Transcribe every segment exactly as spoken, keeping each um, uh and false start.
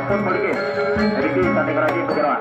Pun polisi, polisi tadi keraji penjara.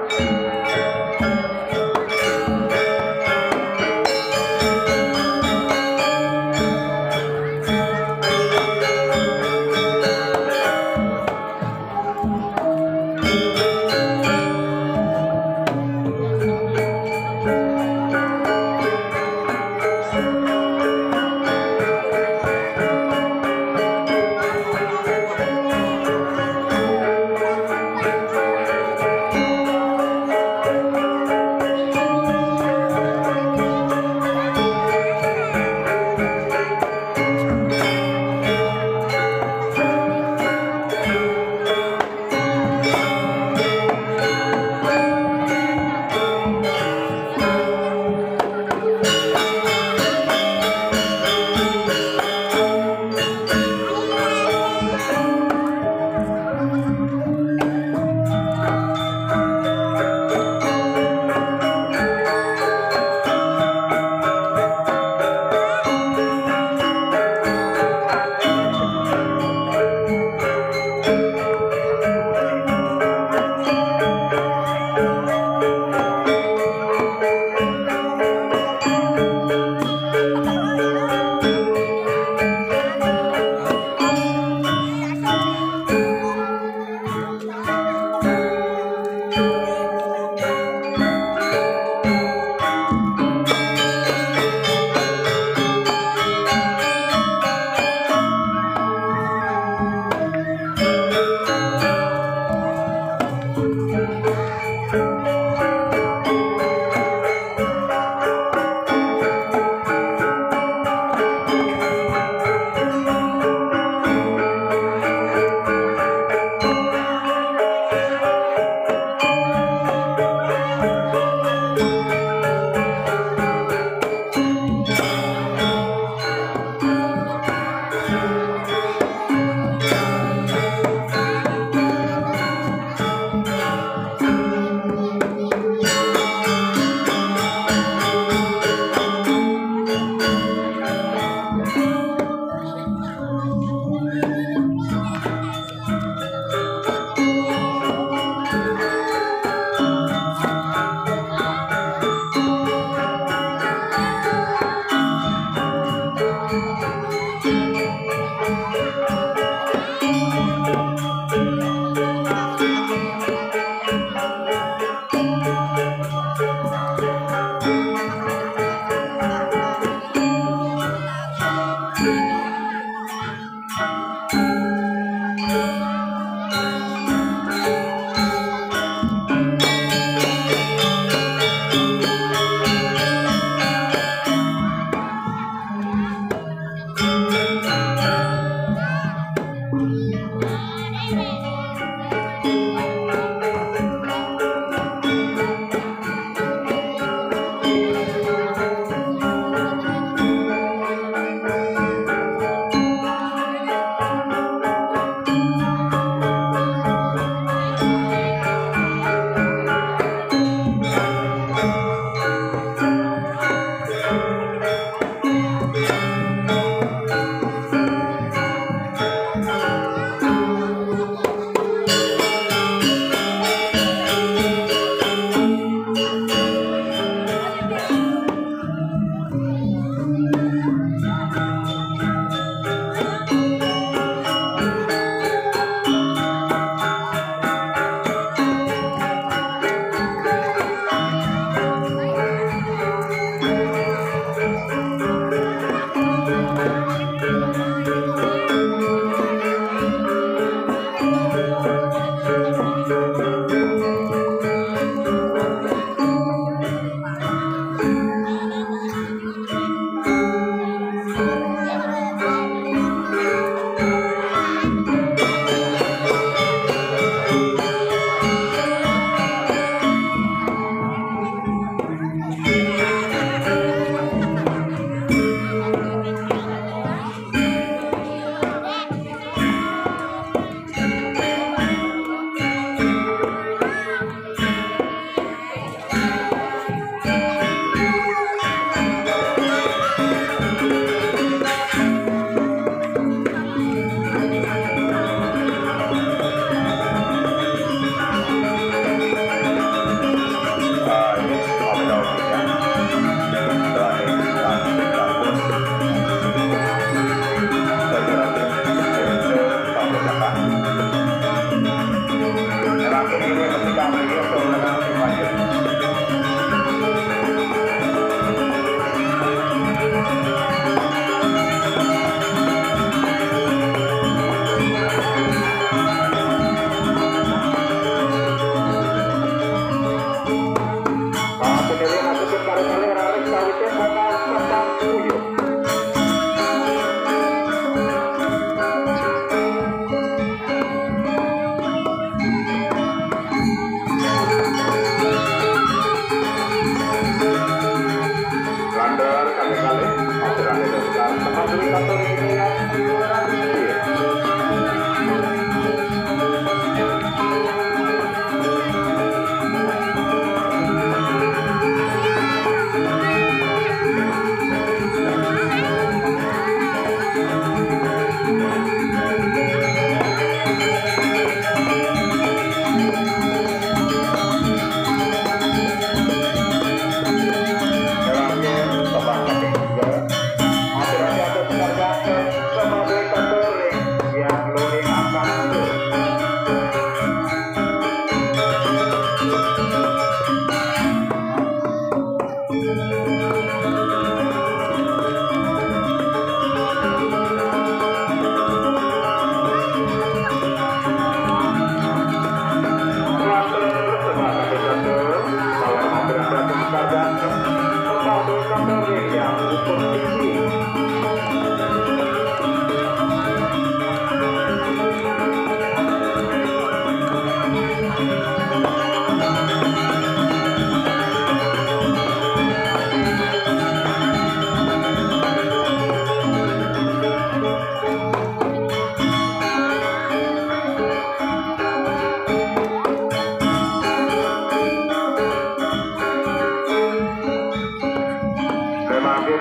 Landar kali-kali, hampir ada dasar, tempat beri kantor ini yang juara tinggi.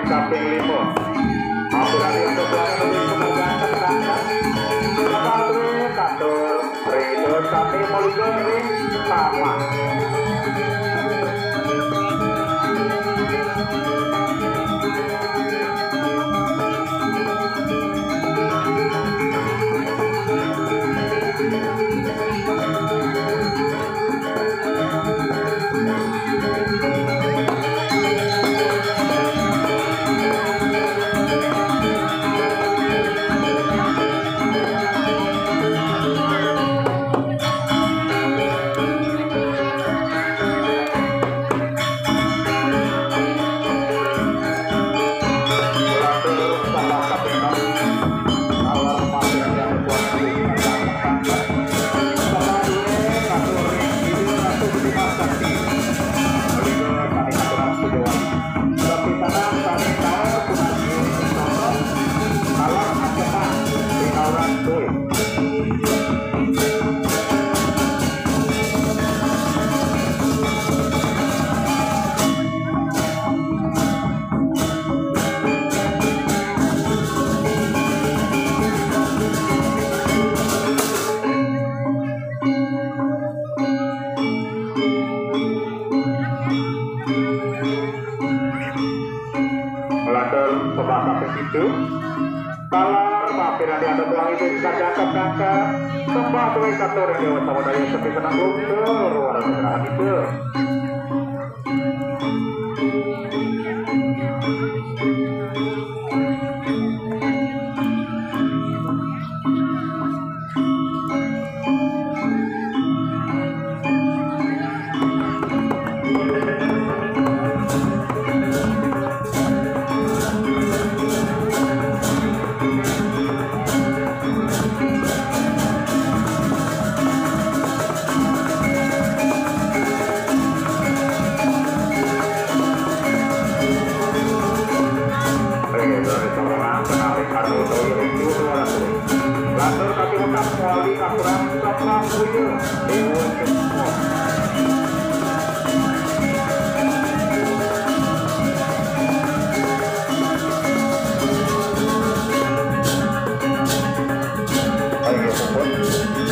Kaping lima. Hampir ada yang berjuang lebih penegak tertangkap. Kapal dua, satu. Ridho Sami Mulyo ring papan. Lantur sembah kaping pitu. Talar mampir adi ada tuang ibu kajangkep kangka. Sembah tuwi katur ing Dewa Sawadaya sepi seneng lungsur wara nugrahan ibu. Lantur kaki lengkap, wali kapuran, sapa puya, dewa cempo. Ayo, pun.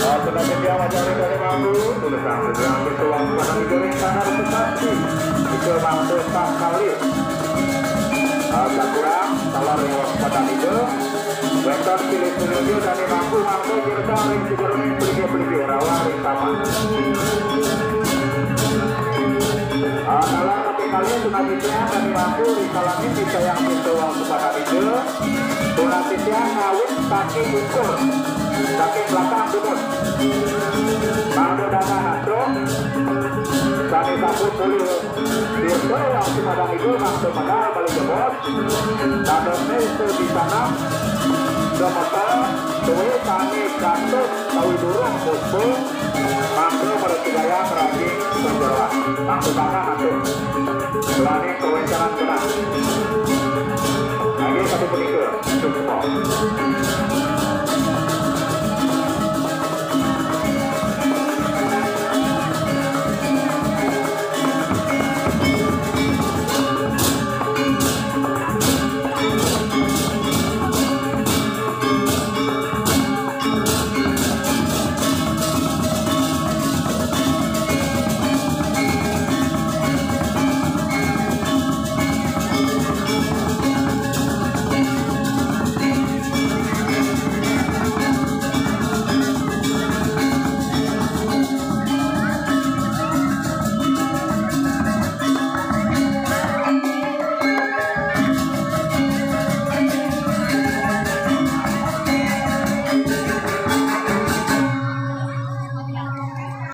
Aku nak kerja macam ni dari bangku, tulis sampai sampai tuang pada negeri tanah sesaji. Itu bangku tak kali. Agak kurang, salah lewat pada itu. Wénten pilih senuju dadi mampu mangko jirta ring sejeroning peligi-peligi rawa ring taman. Titiang kami mampu disalami titiang pintu wang supakan itu. Tunas titiang ngawit kaki ukur, kaki belakang bunut. Mangda dana nasro, sane sampun pulih pintu wang supakan itu, mangda medal balik jebos. Dadosne itu di sana, semeton, duwe sane gatut kawi durung muspul, mangda mresidayang rajin penjeroan. Mangda tangan atur. Duaning kawentenan genah.